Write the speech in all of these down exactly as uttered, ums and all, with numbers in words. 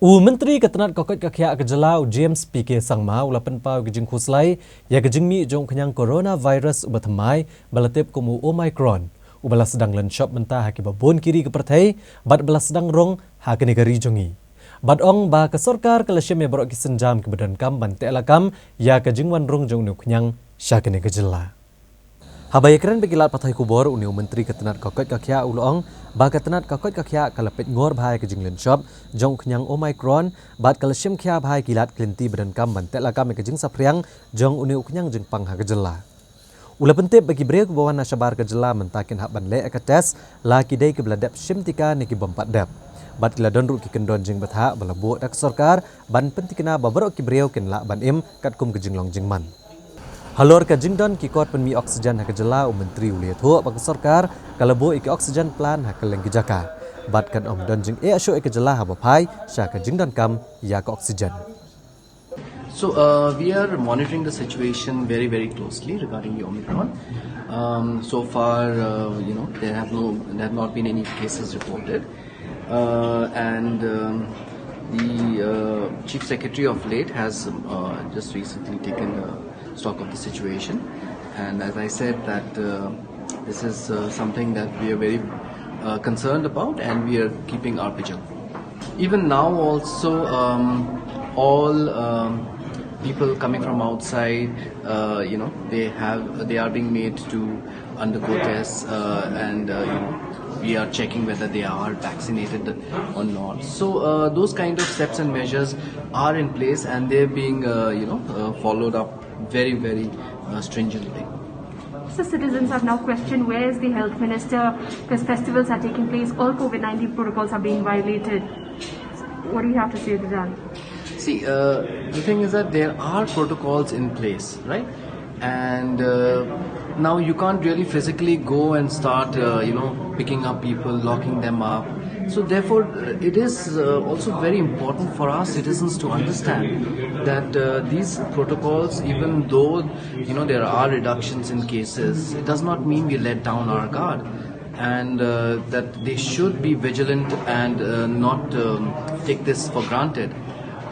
U Myntri ka tnat ka koit ka khiah ka jylla, u James P K Sangma, u la pynpaw ïa ka jingkhuslai ïa ka jingmih jong u khñiang coronavirus uba thymmai ba la tip kum u Omicron, uba la sdang lynshop mynta ha kiba bun ki ri ka pyrthei bad ba la sdang rung ha kane ka ri jong ngi. Bad ong ba ka sorkar ka la shim ïa baroh ki sienjam kiba donkam ban teh lakam ïa ka jingwan rung jong une u khñiang sha kane ka jylla. Haba ïakren bad ki lad pathai khubor, une u Myntri ka tnat ka koit ka khiah u la ong ba ka tnat ka koit ka khiah ka la peit ngor bha ïa ka jinglynshop jong u khñiang Omicron bad ka la shim khia bha ïa ki lad ki lynti ba donkam ban teh lakam ïa ka jingsaphriang jong une u khñiang jingpang ha ka jylla. U la pyntip ba ki briew kiba wan na shabar ka jylla mynta kin hap ban leh ïa ka test, la ki dei kiba la dep shim tika ne ki bym pat dep. Bad ki la don ruh ki kyndon jingbthah ba la buh da ka sorkar ban pyntikna ba baroh ki briew kin lah ban im katkum ka jinglong jingman. Halor ka jingdon ki kot pynmih oxygen ha ka jylla, u Myntri u la ïathuh ba ka sorkar ka la buh ïa ki oxygen plant ha kylleng ki jaka bad kan ym don jingeh shuh ïa ka jylla haba phai sha ka jingdonkam ïa ka oxygen. So uh, we are monitoring the situation very, very closely regarding the Omicron. Um, so far, uh, you know, there have no, there have not been any cases reported, uh, and um, the uh, chief secretary of late has um, uh, just recently taken uh, stock of the situation, and as I said, that uh, this is uh, something that we are very uh, concerned about, and we are keeping our vigil. Even now, also, um, all um, people coming from outside, uh, you know, they have they are being made to undergo tests, uh, and uh, you know, we are checking whether they are vaccinated or not. So uh, those kind of steps and measures are in place, and they're being uh, you know uh, followed up very, very uh, stringently. So citizens have now questioned, where is the health minister? Because festivals are taking place, all COVID nineteen protocols are being violated. What do you have to say to that? See, uh, the thing is that there are protocols in place, right? And uh, now you can't really physically go and start, uh, you know, picking up people, locking them up. So therefore, uh, it is uh, also very important for our citizens to understand that uh, these protocols, even though, you know, there are reductions in cases, it does not mean we let down our guard, and uh, that they should be vigilant and uh, not um, take this for granted.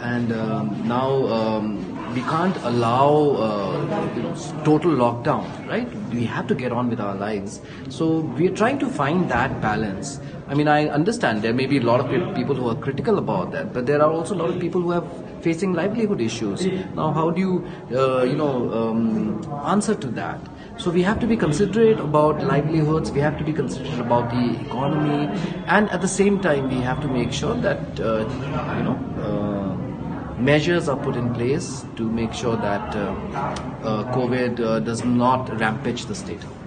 And um, now um, we can't allow uh, you know, total lockdown, right? We have to get on with our lives. So we're trying to find that balance. I mean, I understand there may be a lot of peop- people who are critical about that, but there are also a lot of people who are facing livelihood issues. Now, how do you, uh, you know, um, answer to that? So we have to be considerate about livelihoods. We have to be considerate about the economy, and at the same time, we have to make sure that uh, you know uh, measures are put in place to make sure that uh, uh, COVID uh, does not rampage the state.